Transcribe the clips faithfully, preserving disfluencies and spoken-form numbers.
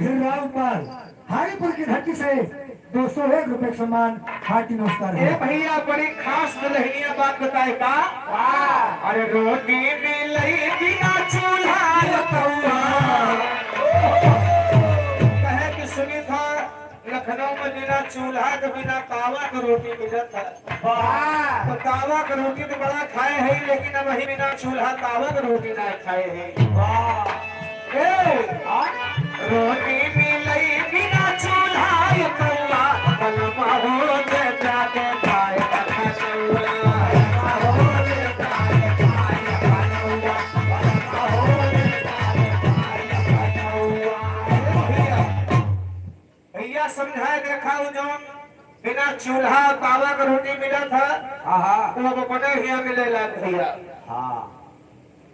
घिरराव पाल, हाजीपुर की धरती से दो सौ एक रुपए के सम्मान, हार्दिक नमस्कार ए है। भैया, बड़ी खास दुल्हनिया बात बताए का? वाह। अरे रोटी मिलई बिना चूल्हा रे पौआ। कहे कि सुनी था, लखनऊ में बिना चूल्हा के, बिना तावा के रोटी मिलत है। वाह। तो तावा के रोटी तो बड़ा खाए है, लेकिन अब ही बिना चूल्हा तावा के रोटी ना खाए है। वाह। ए, आ? रोटी मिलई बिना चूल्हा ये पौआ, बलमा हो जे जाके खाए पकौआ। भैया समझाए देखा, वो जौन बिना चूल्हा तावा के रोटी मिलत है, हाँ, हाँ। वो अब अपने हियाँ मिले लाग भैया। हाँ।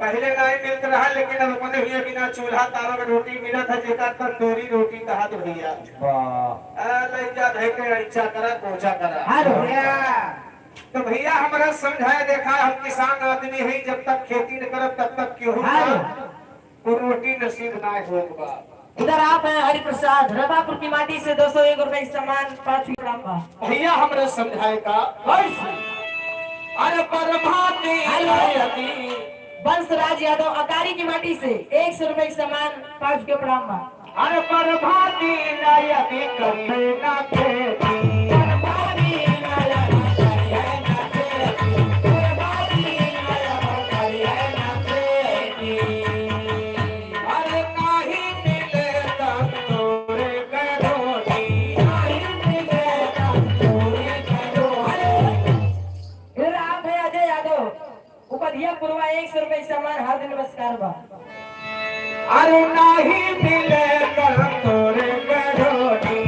पहिले नाहीं मिलत रहा, लेकिन अब अपने हियाँ बिना चूल्हा तावा के रोटी मिलत है, जेका तंदूरी रोटी कहत भैया। वाह। आ, लइका धइ के ऐंचा करा, कोचा करा। हाँ भैया। तो भैया हमरा समझाए देखा, हम किसान आदमी है, जब तक खेती न करब तब तक केहू हाँ। का वो रोटी नसीब ना होत बा। इधर आप हैं हरिप्रसाद, रमापुर की माटी से दो सौ एक रुपए के सम्मान, पाँच किलो आम बा। भैया, हमरा समझाए का? कैसे? अरे, प्रभाती हेलो। यदि वंशराज यादव, अकारी की माटी से एक सौ रुपए के सम्मान, पाँच किलो आम बा। अरे, प्रभाती यदि करबे ना खेती। अरे नाही मिले तंदूर के रोटी। फिर आप है अजय यादव, उपधिया पुरवा, एक सौ रुपए सम्मान, हार्दिक नमस्कार बा। अरे नाही मिले तंदूर के रोटी।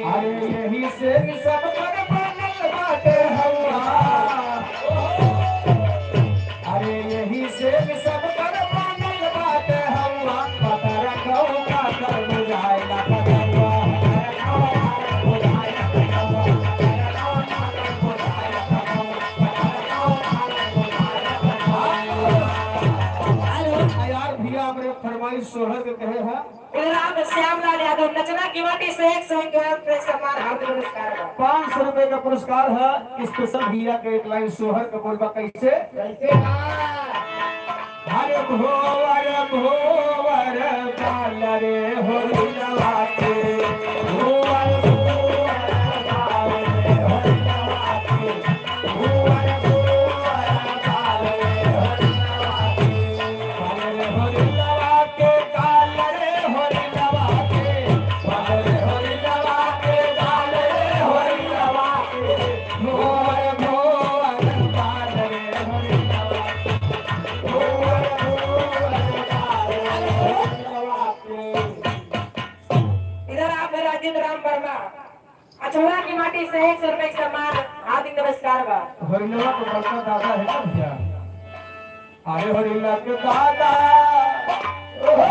अरे यही से सब कर बनल बाटे हवा। अरे यही से सब कर बनल बाटे हवा। पता रखो का कर बुझाए ना पतवा। यार भैया, हमरे फरमाइश सोहर के कहे है। इधर आप श्यामलाल यादव, नचना की माटी से एक सौ एक रुपये सम्मान, हार्दिक नमस्कार बा। पाँच सौ रुपए का पुरस्कार है, स्पेशल भैया के एक लाइन सोहर का बोलबा कैसे? कैसे बा? अरे भोवर भोवर बाल रे होरी लवा के, भोवर भोवर बाल रे होरी लवा के। इधर आप राजेंद्र राम वर्मा। अछोड़ा की माटी से एक सौ रुपए के सम्मान, हार्दिक नमस्कार बा। होरिलवा के बड़का दादा है ना भैया? अरे होरिला के दादा, ओहो!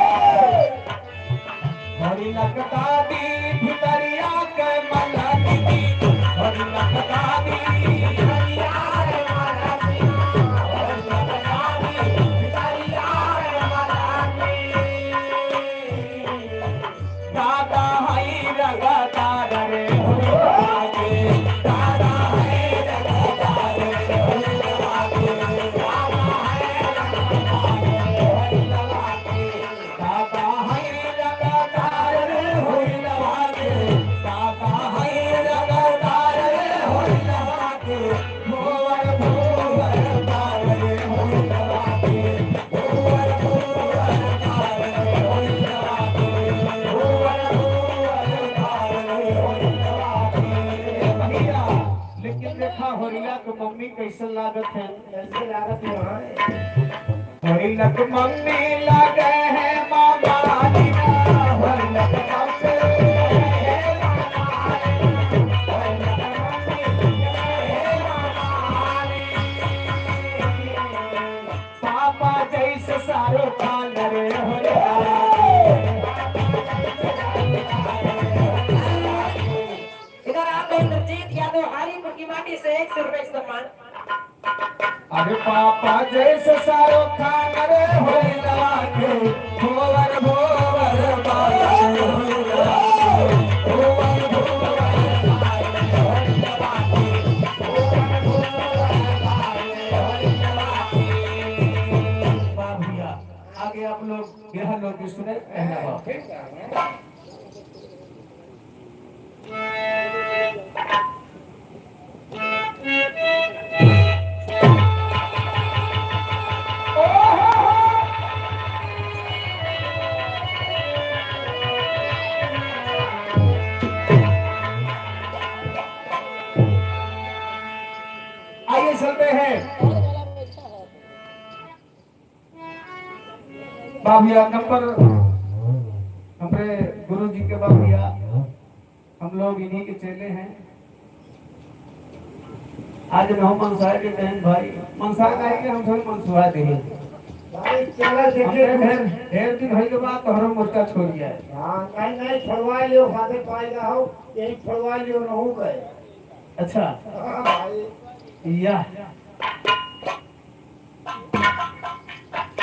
होरिला के दादी, भितरिया के मलकिनी, होरिला के दादी, भितरिया के मलकिनी, होरिला के दादी, भितरिया के मलकिनी। दादा है रंगदार रे होरिलवा के, दादा है रंगदार रे होरिलवा के, दादा है रंगदार रे होरिलवा के, दादा है रंगदार रे होरिलवा के, दादा है रंगदार रे होरिलवा के, भोवर भोवर बाल रे होरिलवा के। लेकिन देखा होरिला के मम्मी कैसन लागत है। कैसे लागत है भाई? होरिला के मम्मी लागे है मामा जी ना, होरिला के मम्मी लागे है मामा जी ना, होरिला के मम्मी लागे है मामा जी। पापा जैसे शाहरुख खान रे होरिला। की माटी से एक सौ रुपए का सम्मान। अरे पापा जैसे शाहरुख खान रे होई लगा के, भोवर भोवर बाबा होई लगा के, भोवर भोवर बाबा होई लगा के, भोवर भोवर बाबा होई लगा के। वाह भैया, आगे आप लोग बिरहा लोकगीत सुने, पहला भाव। आइए चलते हैं। बाबुया नंबर, हमरे गुरु जी के बाबुया, हम लोग इन्हीं के चेले हैं। आज नौ मनसाय के कहन भाई, मनसाय नहीं के हम सब मनसुआ दे। भाई, चला देखे हमरे तू। ढेर, ढेर दिन होई के बाद तोहरो मोर्चा छोड़ गया है। हाँ, नहीं, नहीं, छोड़वा लियो, फादे पाई रहो, यही छोड़वा लियो, नहू गए। अच्छा। हाँ, भाई। या।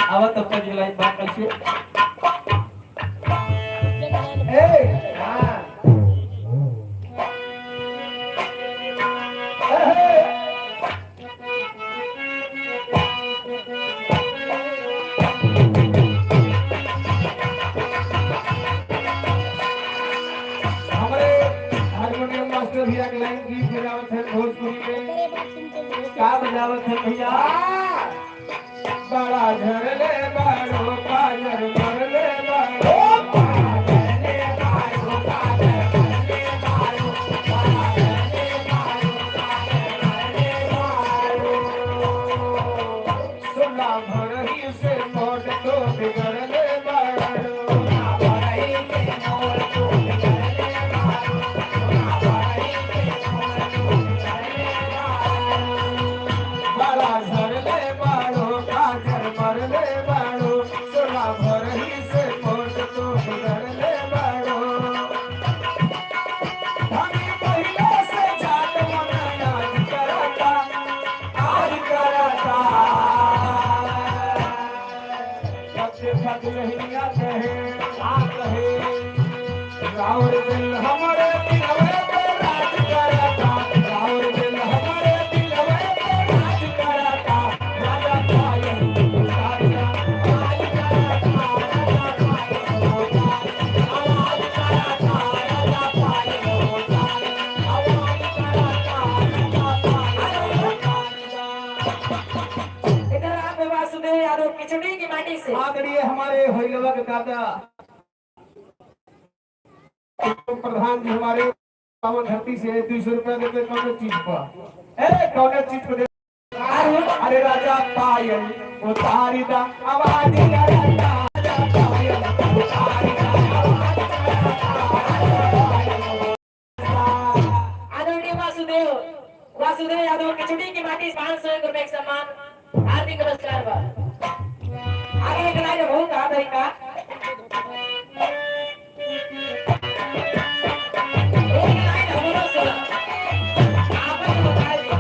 आवा तब तक ये लाइन बात कर लियो। ए, हाँ। हमरे हारमोनियम मास्टर भैया के लाइन गीत बजावत है भोजपुरी में। का बजावत है भैया? बड़ा झरले बाड़ो, काजर मरले बाड़ो। सुना भरही से मोट तो बिगड़ले बाड़ो। बड़ा झरले बाड़ो, काजर मरले बाड़ो, सोला भरही से मोट तो बिगड़ले बाड़ो। धनी पहिले से जात मन आज करता, आज करता। सत्य सत्य हिया कहे, आ कहे, राउर दिल हमरे दिलवे पे राज करता, राउर दिल हमरे दिलवे पे राज करता, राजा पायल उतारता, राज करता, राजा पायल उतारता, आवाज करता, राजा पायल उतारता, आवाज करता, राजा पायल उतारता। इधर आप वासुदेव यादव किचड़ी की माटी से। आदरणीय हमारे होइलवा के दादा प्रधान जी हमारे पावन धरती से दुई सौ रुपया देते कौनो चीज पर। ए, कौनो चीज पर दे। अरे राजा पायल उतारी दा, आवाज करता, राजा पायल उतारी दा, आवाज करता। आदरणीय वासुदेव, वासुदेव यादव किचड़ी की माटी से पाँच सौ एक रुपए का सम्मान, हार्दिक नमस्कार बा। आगे एक लाइन बहुत आ भाई का। एक लाइन हमरो से। आपन बता दी।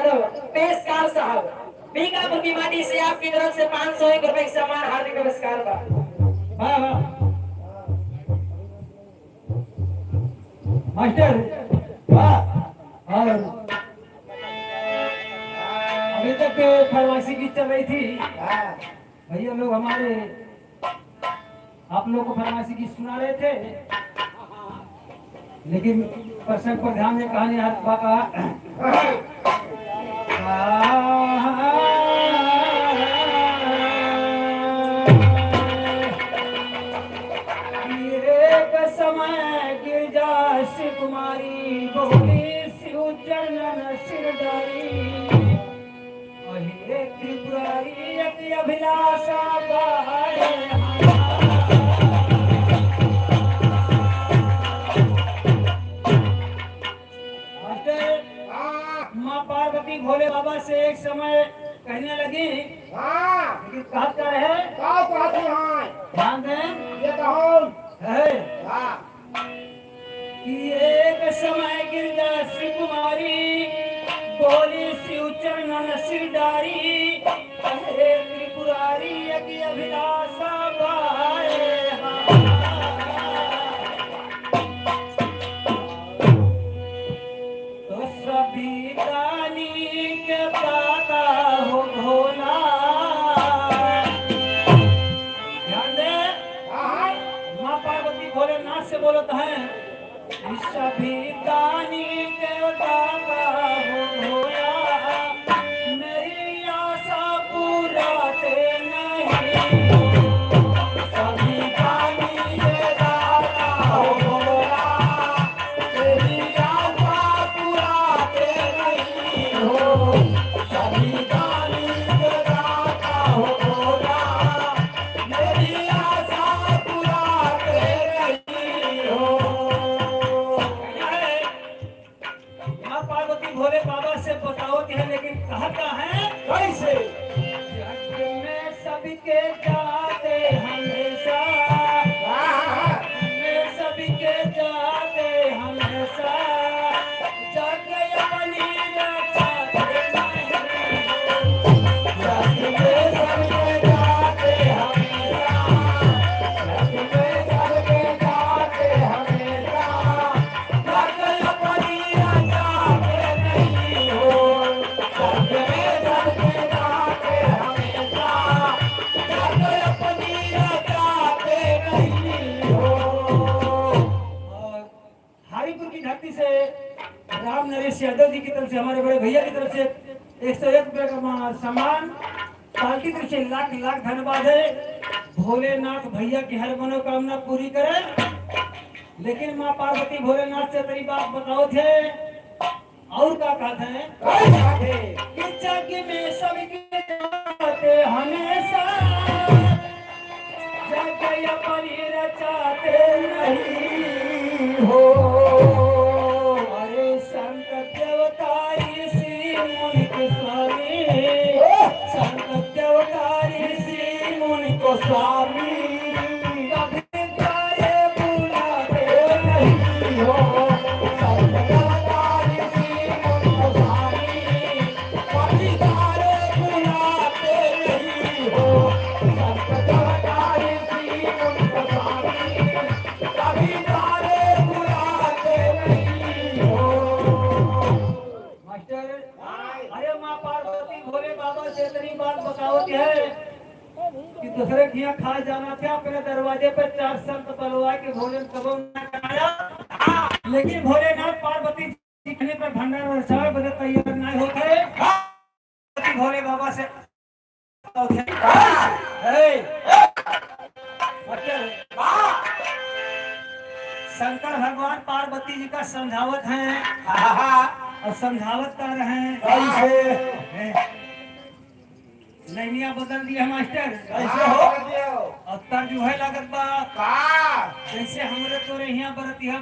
यादव, पेशकार साहब, बीकापुर की माटी से आपकी तरफ से पाँच सौ एक रुपए का सम्मान, हार्दिक नमस्कार बा। वाह, वाह। मास्टर, वाह। और अभी तक फरमाइशी गीत चल रही थी। हाँ। भैया लोग हमारे आप लोग को फरमाइशी गीत सुना रहे थे, लेकिन प्रसंग पर ध्यान में कहानी हाथ बाका। एक समय गिरजा से कुमारी बोली, शिव चरणन सिर डारी। अहे त्रिपुरारी अति अभिलाषा बाहे हमार। मास्टर, हाँ। माँ पार्वती भोले बाबा से एक समय कहने लगी, हाँ। लेकिन कहत का रहे? का कहत रहे? ध्यान दें। ये कौन? है। हाँ। कि एक समय गिरजा से कुमारी बोली, शिव चरणन सिर डारी, अहे त्रिपुरारी अति अभिलाषा बाहे हमार। तो सभी दानी के दाता हो भोला। ध्यान दे, हाँ। माँ पार्वती भोलेनाथ से बोलत हैं, सभी दानी के दाता हो भोला, मेरी आशा पूरा ते नहीं हो। सभी दानी के दाता हो भोला, मेरी आशा पूरा ते नहीं हो। सभी दानी के दाता हो भोला, मेरी आशा पूरा ते नहीं हो। माँ पार्वती भोले बाबा से बतावत है, लेकिन कहत का है? कैसे? जग में सबके जाते हमेशा, हाँ, हाँ। जग में सबके जाते हमेशा, जग अपनी रचाते नहीं। जग में सबके जाते हमेशा, जग में सबके जाते हमेशा, जग अपनी रचाते नहीं हो। जग में सबके जाते हमेशा, जग अपनी रचाते नहीं हो। और हरिपुर की धरती से राम नरेश यादव जी की तरफ से, हमारे बड़े भैया की तरफ से एक सौ एक रुपये का मा-, सम्मान। पार्टी की तरफ से लाख लाख धन्यवाद है। भोलेनाथ भैया की हर मनोकामना पूरी करे। लेकिन माँ पार्वती भोलेनाथ से तेरी बात बताओ थे, और का कहत है? का कहत है? कि जग में सबके जाते हमेशा, जग अपनी रचाते नहीं हो। अरे संत देवता ऋषि मुनि के स्वामी, संत देवता ऋषि मुनि को स्वामी, कभी मास्टर, अरे माँ पार्वती भोले बाबा से इतनी बात बतावत है कि दूसरे के यहाँ खाए जाना था, अपने दरवाजे पे चार संत बलवा के भोजन कबो ना कराया। लेकिन भोलेनाथ पार्वती जी कहने पर भंडारा रचावे बदे तैयार नहीं होते। पार्वती भोले बाबा से ए, शंकर भगवान पार्वती जी का समझावत हैं। हाँ, हाँ। और समझावत का रहे। कैसे? ए, नैनिया बदल दिया मास्टर। कैसे हो? और तर्ज उहे लागत बा। का? जैसे हमरे तोरे हियाँ बरतिया